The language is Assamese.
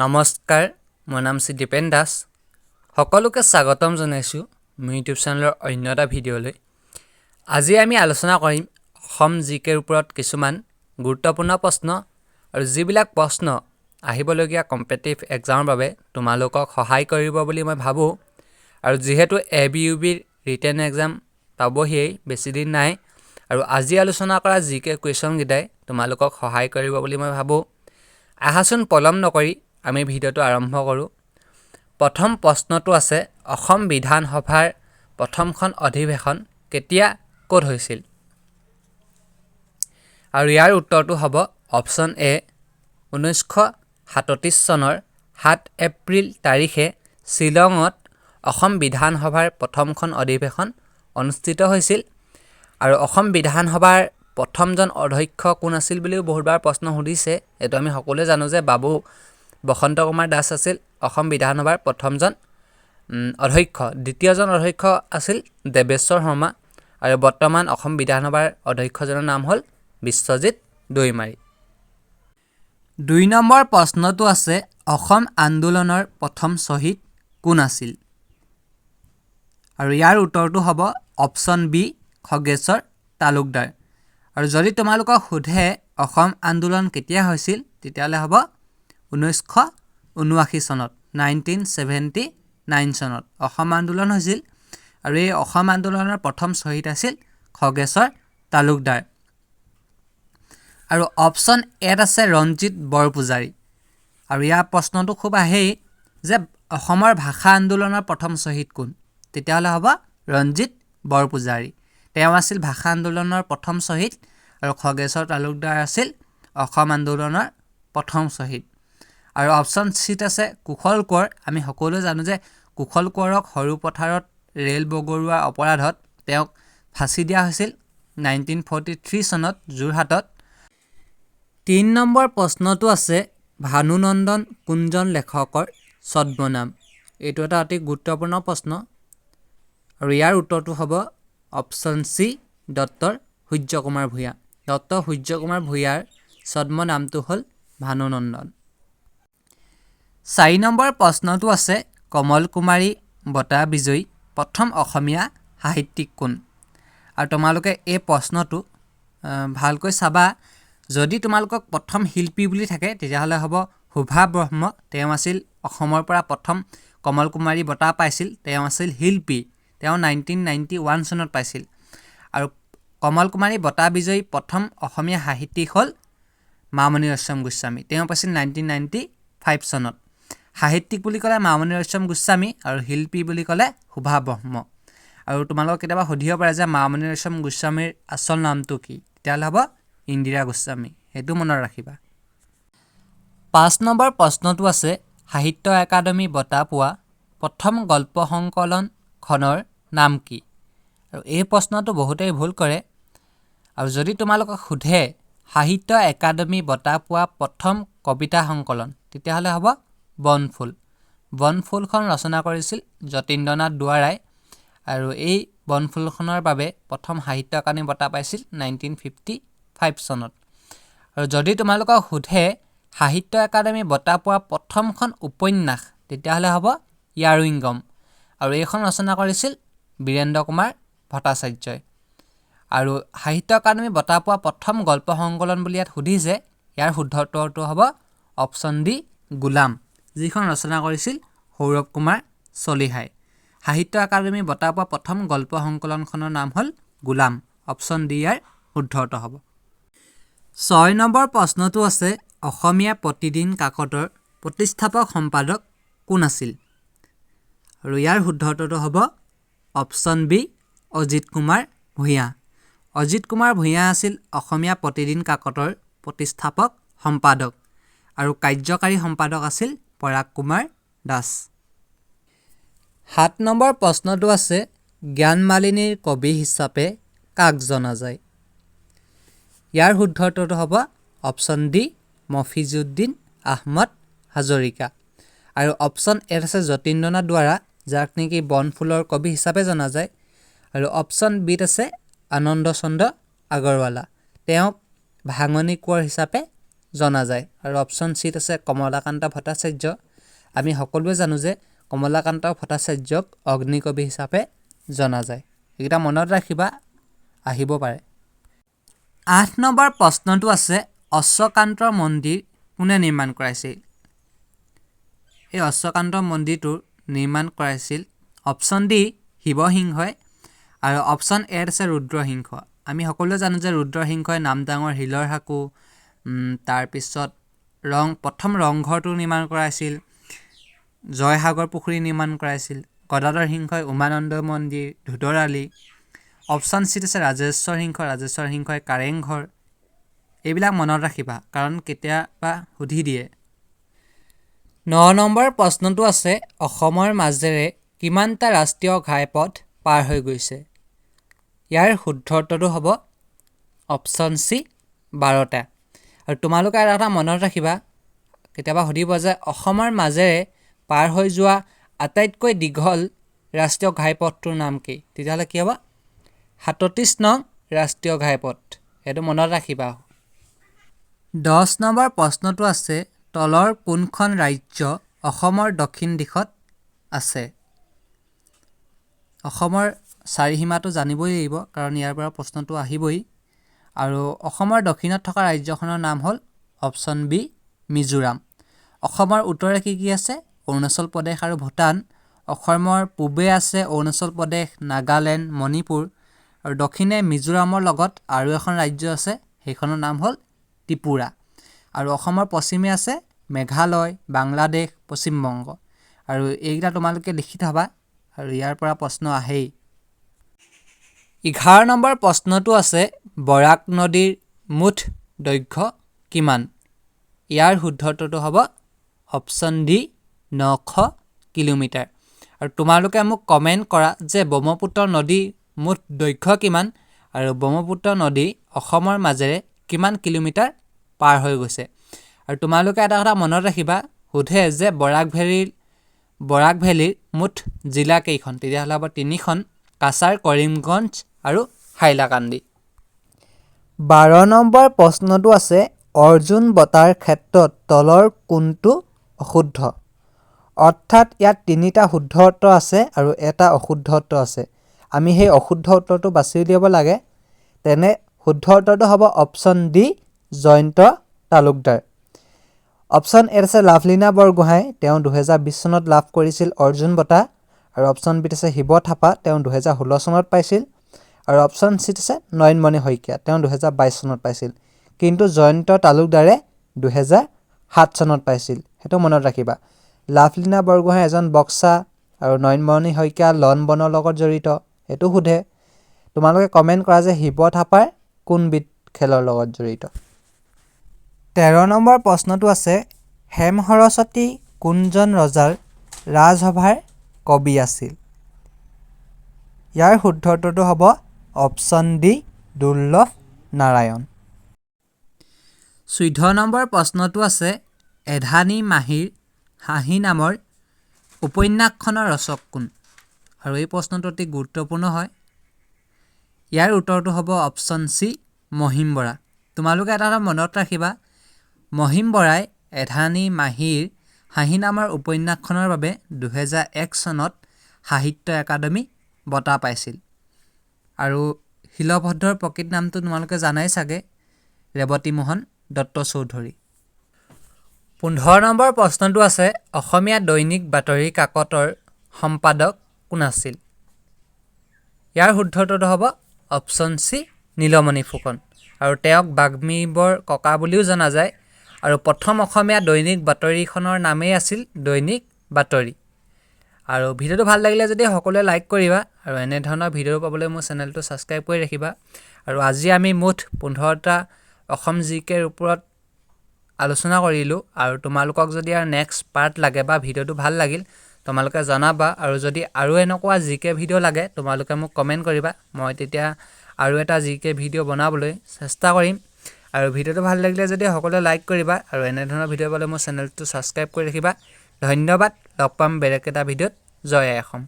নমস্কাৰ, মোৰ নাম শ্ৰী দীপেন দাস। সকলোকে স্বাগতম জনাইছোঁ মোৰ ইউটিউব চেনেলৰ অন্য এটা ভিডিঅ'লৈ। আজি আমি আলোচনা কৰিম অসম জি কেৰ ওপৰত কিছুমান গুৰুত্বপূৰ্ণ প্ৰশ্ন আৰু যিবিলাক প্ৰশ্ন আহিবলগীয়া কম্পিটিটিভ এক্সামৰ বাবে তোমালোকক সহায় কৰিব বুলি মই ভাবোঁ। আৰু যিহেতু এ বি ইউ বিৰ ৰিটেন এক্সাম পাবহিয়েই, বেছিদিন নাই, আৰু আজি আলোচনা কৰা জি কে কুৱেশ্যনকেইটাই তোমালোকক সহায় কৰিব বুলি মই ভাবোঁ। আহাচোন, পলম নকৰি আমি ভিডিঅ'টো আৰম্ভ কৰোঁ। প্ৰথম প্ৰশ্নটো আছে, অসম বিধানসভাৰ প্ৰথমখন অধিৱেশন কেতিয়া, ক'ত হৈছিল? আৰু ইয়াৰ উত্তৰটো হ'ব অপশ্যন এ, 1937 চনৰ 7 এপ্ৰিল তাৰিখে শ্বিলঙত অসম বিধানসভাৰ প্ৰথমখন অধিৱেশন অনুষ্ঠিত হৈছিল। আৰু অসম বিধানসভাৰ প্ৰথমজন অধ্যক্ষ কোন আছিল বুলিও বহুতবাৰ প্ৰশ্ন সুধিছে। এইটো আমি সকলোৱে জানো যে বাবু বসন্ত কুমাৰ দাস আছিল অসম বিধানসভাৰ প্ৰথমজন অধ্যক্ষ। দ্বিতীয়জন অধ্যক্ষ আছিল দেৱেশ্বৰ শৰ্মা আৰু বৰ্তমান অসম বিধানসভাৰ অধ্যক্ষজনৰ নাম হ'ল বিশ্বজিৎ দৈমাৰী। 2 নম্বৰ প্ৰশ্নটো আছে, অসম আন্দোলনৰ প্ৰথম শ্বহীদ কোন আছিল? আৰু ইয়াৰ উত্তৰটো হ'ব অপশ্যন বি, খগেশ্বৰ তালুকদাৰ। আৰু যদি তোমালোকক সোধে অসম আন্দোলন কেতিয়া হৈছিল, তেতিয়াহ'লে হ'ব 1979 চনত, 1979 চনত অসম আন্দোলন হৈছিল। আৰু এই অসম আন্দোলনৰ প্ৰথম শ্বহীদ আছিল খগেশ্বৰ তালুকদাৰ। আৰু অপশ্যন এত আছে ৰঞ্জিত বৰপূজাৰী। আৰু ইয়াৰ প্ৰশ্নটো খুব আহেই যে অসমৰ ভাষা আন্দোলনৰ প্ৰথম শ্বহীদ কোন? তেতিয়াহ'লে হ'ব ৰঞ্জিত বৰপূজাৰী। তেওঁ আছিল ভাষা আন্দোলনৰ প্ৰথম শ্বহীদ আৰু খগেশ্বৰ তালুকদাৰ আছিল অসম আন্দোলনৰ প্ৰথম শ্বহীদ। আৰু অপশ্যন চিত আছে কুশল কোঁৱৰ। আমি সকলোৱে জানো যে কুশল কোঁৱৰক সৰুপথাৰত ৰেল বগৰোৱাৰ অপৰাধত তেওঁক ফাঁচি দিয়া হৈছিল 1943 চনত যোৰহাটত। 3 নম্বৰ প্ৰশ্নটো আছে, ভানুনন্দন কোনজন লেখকৰ ছদ্মনাম? এইটো এটা অতি গুৰুত্বপূৰ্ণ প্ৰশ্ন আৰু ইয়াৰ উত্তৰটো হ'ব অপশ্যন চি, ডক্টৰ সূৰ্য কুমাৰ ভূঞা। ডক্টৰ সূৰ্য কুমাৰ ভূঞাৰ ছদ্মনামটো হ'ল ভানুনন্দন। 4 নম্বৰ প্ৰশ্নটো আছে, কমল কুমাৰী বঁটা বিজয়ী প্ৰথম অসমীয়া সাহিত্যিক কোন? আৰু তোমালোকে এই প্ৰশ্নটো ভালকৈ চাবা। যদি তোমালোকক প্ৰথম শিল্পী বুলি থাকে, তেতিয়াহ'লে হ'ব শোভা ব্ৰহ্ম। তেওঁ আছিল অসমৰ পৰা প্ৰথম কমল কুমাৰী বঁটা পাইছিল। তেওঁ আছিল শিল্পী। তেওঁ 1991 চনত পাইছিল। আৰু কমল কুমাৰী বঁটা বিজয়ী প্ৰথম অসমীয়া সাহিত্যিক হ'ল মামণি ৰয়ছম গোস্বামী। তেওঁ পাইছিল 1995 চনত। সাহিত্যিক বুলি ক'লে মামণি ৰয়ছম গোস্বামী আৰু শিল্পী বুলি ক'লে শোভা ব্ৰহ্ম। আৰু তোমালোকক কেতিয়াবা সুধিব পাৰে যে মামণি ৰয়ছম গোস্বামীৰ আচল নামটো কি? তেতিয়াহ'লে হ'ব ইন্দিৰা গোস্বামী। সেইটো মনত ৰাখিবা। 5 নম্বৰ প্ৰশ্নটো আছে, সাহিত্য একাডেমী বঁটা পোৱা প্ৰথম গল্প সংকলনখনৰ নাম কি? আৰু এই প্ৰশ্নটো বহুতেই ভুল কৰে। আৰু যদি তোমালোকক সোধে সাহিত্য একাডেমী বঁটা পোৱা প্ৰথম কবিতা সংকলন, তেতিয়াহ'লে হ'ব বনফুল। বনফুলখন ৰচনা কৰিছিল যতীন্দ্ৰনাথ দুৱৰাই আৰু এই বনফুলখনৰ বাবে প্ৰথম সাহিত্য একাডেমী বঁটা পাইছিল 1955 চনত। আৰু যদি তোমালোকক সোধে সাহিত্য একাডেমী বঁটা পোৱা প্ৰথমখন উপন্যাস, তেতিয়াহ'লে হ'ব ইয়াৰুইংগম আৰু এইখন ৰচনা কৰিছিল বীৰেন্দ্ৰ কুমাৰ ভট্টাচাৰ্যই। আৰু সাহিত্য একাডেমী বঁটা পোৱা প্ৰথম গল্প সংকলন বুলি ইয়াত সুধিছে। ইয়াৰ শুদ্ধ উত্তৰটো হ'ব অপশ্যন ডি, গোলাম, যিখন ৰচনা কৰিছিল সৌৰভ কুমাৰ চলিহাই। সাহিত্য একাডেমী বঁটা পোৱা প্ৰথম গল্প সংকলনখনৰ নাম হ'ল গোলাম। অপশ্যন ডি ইয়াৰ শুদ্ধ উত্তৰ হ'ব। 6 নম্বৰ প্ৰশ্নটো আছে, অসমীয়া প্ৰতিদিন কাকতৰ প্ৰতিষ্ঠাপক সম্পাদক কোন আছিল? আৰু ইয়াৰ শুদ্ধ উত্তৰটো হ'ব অপশ্যন বি, অজিত কুমাৰ ভূঞা। অজিত কুমাৰ ভূঞা আছিল অসমীয়া প্ৰতিদিন কাকতৰ প্ৰতিষ্ঠাপক সম্পাদক আৰু কাৰ্যকাৰী সম্পাদক আছিল পৰাগ কুমাৰ দাস। 7 নম্বৰ প্ৰশ্নটো আছে, জ্ঞানমালিনীৰ কবি হিচাপে কাক জনা যায়? ইয়াৰ শুদ্ধ উত্তৰটো হ'ব অপশ্যন ডি, মফিজুদ্দিন আহমদ হাজৰিকা। আৰু অপশ্যন এত আছে যতীন্দ্ৰনাথ দুৱৰা, যাক নেকি বনফুলৰ কবি হিচাপে জনা যায়, আৰু অপশ্যন বিত আছে আনন্দ চন্দ্ৰ আগৰৱালা, তেওঁক ভাঙনি কোঁৱৰ হিচাপে জনা যায়? আৰু অপশ্যন চিত আছে কমলাকান্ত ভট্টাচাৰ্য। আমি সকলোৱে জানো যে কমলাকান্ত ভট্টাচাৰ্যক অগ্নিকবি হিচাপে জনা যায়। এইকেইটা মনত ৰাখিবা, আহিব পাৰে। ৮ নম্বৰ প্ৰশ্নটো আছে, অশ্বক্ৰান্ত মন্দিৰ কোনে নিৰ্মাণ কৰাইছিল? এই অশ্বক্ৰান্ত মন্দিৰটো নিৰ্মাণ কৰাইছিল অপশ্যন ডি শিৱসিংহই আৰু অপশ্যন এত আছে ৰুদ্ৰসিংহ। আমি সকলোৱে জানো যে ৰুদ্ৰসিংহই নামদাঙৰ শিলৰ সাঁকো, তাৰপিছত প্ৰথম ৰংঘৰটো নিৰ্মাণ কৰাইছিল, জয়সাগৰ পুখুৰী নিৰ্মাণ কৰাইছিল। গদাধৰ সিংহই উমানন্দ মন্দিৰ, ধোদৰ আলি। অপশ্যন চিত আছে ৰাজেশ্বৰ সিংহ, ৰাজেশ্বৰ সিংহই কাৰেংঘৰ। এইবিলাক মনত ৰাখিবা, কাৰণ কেতিয়াবা সুধি দিয়ে। ৯ নম্বৰ প্ৰশ্নটো আছে, অসমৰ মাজেৰে কিমানটা ৰাষ্ট্ৰীয় ঘাইপথ পাৰ হৈ গৈছে? ইয়াৰ শুদ্ধ উত্তৰটো হ'ব অপশ্যন চি ১২টা। আৰু তোমালোকে এটা কথা মনত ৰাখিবা, কেতিয়াবা সুধিব যে অসমৰ মাজেৰে পাৰ হৈ যোৱা আটাইতকৈ দীঘল ৰাষ্ট্ৰীয় ঘাইপথটোৰ নাম কি? তেতিয়াহ'লে কি হ'ব? ৩৭ নং ৰাষ্ট্ৰীয় ঘাইপথ। সেইটো মনত ৰাখিবা। ১০ নম্বৰ প্ৰশ্নটো আছে, তলৰ কোনখন ৰাজ্য অসমৰ দক্ষিণ দিশত আছে? অসমৰ চাৰিসীমাটো জানিবই লাগিব, কাৰণ ইয়াৰ পৰা প্ৰশ্নটো আহিবই। আৰু অসমৰ দক্ষিণত থকা ৰাজ্যখনৰ নাম হ'ল অপশ্যন বি মিজোৰাম। অসমৰ উত্তৰে কি কি আছে? অৰুণাচল প্ৰদেশ আৰু ভূটান। অসমৰ পূবে আছে অৰুণাচল প্ৰদেশ, নাগালেণ্ড, মণিপুৰ। আৰু দক্ষিণে মিজোৰামৰ লগত আৰু এখন ৰাজ্য আছে, সেইখনৰ নাম হ'ল ত্ৰিপুৰা। আৰু অসমৰ পশ্চিমে আছে মেঘালয়, বাংলাদেশ, পশ্চিমবংগ। আৰু এইকেইটা তোমালোকে লিখি থবা, আৰু ইয়াৰ পৰা প্ৰশ্ন আহেই। ১১ নম্বৰ প্ৰশ্নটো আছে, বৰাক নদীৰ মুঠ দৈৰ্ঘ্য কিমান? ইয়াৰ শুদ্ধ উত্তৰটো হ'ব অপশ্যন ডি ৯০০ কিলোমিটাৰ। আৰু তোমালোকে মোক কমেণ্ট কৰা যে ব্ৰহ্মপুত্ৰ নদীৰ মুঠ দৈৰ্ঘ্য কিমান আৰু ব্ৰহ্মপুত্ৰ নদী অসমৰ মাজেৰে কিমান কিলোমিটাৰ পাৰ হৈ গৈছে। আৰু তোমালোকে এটা কথা মনত ৰাখিবা, সোধে যে বৰাক ভেলীৰ মুঠ জিলা কেইখন? তেতিয়াহ'লে হ'ব ৩খন, কাছাৰ, কৰিমগঞ্জ আৰু হাইলাকান্দি। ১২ নম্বৰ প্ৰশ্নটো আছে, অৰ্জুন বঁটাৰ ক্ষেত্ৰত তলৰ কোনটো অশুদ্ধ? অৰ্থাৎ ইয়াত ৩টা শুদ্ধ উত্তৰ আছে আৰু এটা অশুদ্ধ উত্তৰ আছে। আমি সেই অশুদ্ধ উত্তৰটো বাছি উলিয়াব লাগে। তেনে শুদ্ধ উত্তৰটো হ'ব option D Jayanta Talukdar. Option এত আছে লাভলীনা বৰগোহাঁই, তেওঁ ২০২০ চনত লাভ কৰিছিল অৰ্জুন বঁটা। আৰু অপশ্যন বিত আছে শিৱ থাপা, তেওঁ ২০১৬ চনত পাইছিল। আৰু অপশ্যন চিত আছে নয়নমণি শইকীয়া, তেওঁ ২০২২ চনত পাইছিল। কিন্তু জয়ন্ত তালুকদাৰে ২০০৭ চনত পাইছিল, সেইটো মনত ৰাখিবা। লাভলীনা বৰগোহাঁই এজন বক্সাৰ আৰু নয়নমণি শইকীয়া লন বনৰ লগত জড়িত, সেইটো সোধে। তোমালোকে কমেণ্ট কৰা যে শিৱ থাপাৰ কোনবিধ খেলৰ লগত জড়িত। ১৩ নম্বৰ প্ৰশ্নটো আছে, হেম সৰস্বতী কোনজন ৰজাৰ ৰাজসভাৰ কবি আছিল? ইয়াৰ শুদ্ধ উত্তৰটো হ'ব অপশ্যন ডি দুৰ্লভ নাৰায়ণ। ১৪ নম্বৰ প্ৰশ্নটো আছে, এধানী মাহীৰ হাঁহি নামৰ উপন্যাসখনৰ ৰচক কোন? আৰু এই প্ৰশ্নটো অতি গুৰুত্বপূৰ্ণ হয়। ইয়াৰ উত্তৰটো হ'ব অপশ্যন চি মহিম বৰা। তোমালোকে এটা কথা মনত ৰাখিবা, মহিম বৰাই এধানী মাহীৰ হাঁহি নামৰ উপন্যাসখনৰ বাবে ২০০১ চনত সাহিত্য একাডেমী বঁটা পাইছিল। আৰু শিলভদ্ৰৰ প্ৰকৃত নামটো তোমালোকে জানাই চাগে, ৰেৱতীমোহন দত্ত চৌধুৰী। ১৫ নম্বৰ প্ৰশ্নটো আছে, অসমীয়া দৈনিক বাতৰি কাকতৰ সম্পাদক কোন আছিল? ইয়াৰ শুদ্ধ উত্তৰটো হ'ব অপশ্যন চি নীলমণি ফুকন। আৰু তেওঁক বাগ্মীবৰ ককা বুলিও জনা যায়। আৰু প্ৰথম অসমীয়া দৈনিক বাতৰিখনৰ নামেই আছিল দৈনিক বাতৰি। আৰু ভিডিঅ'টো ভাল লাগিলে যদি সকলোৱে লাইক কৰিবা আৰু এনেধৰণৰ ভিডিঅ' পাবলৈ মোৰ চেনেলটো ছাবস্ক্ৰাইব কৰি ৰাখিবা। আৰু আজি আমি মুঠ ১৫টা অসম জি কেৰ ওপৰত আলোচনা কৰিলোঁ। আৰু তোমালোকক যদি আৰু নেক্সট পাৰ্ট লাগে বা ভিডিঅ'টো ভাল লাগিল তোমালোকে জনাবা। আৰু যদি আৰু এনেকুৱা জি কে ভিডিঅ' লাগে তোমালোকে মোক কমেণ্ট কৰিবা, মই তেতিয়া আৰু এটা জি কে ভিডিঅ' বনাবলৈ চেষ্টা কৰিম। আৰু ভিডিঅ'টো ভাল লাগিলে যদি সকলোৱে লাইক কৰিবা আৰু এনেধৰণৰ ভিডিঅ' পালে মোৰ চেনেলটো ছাবস্ক্ৰাইব কৰি ৰাখিবা। ধন্যবাদ, লগ পাম বেলেগ এটা ভিডিঅ'ত। জয় আই অসম।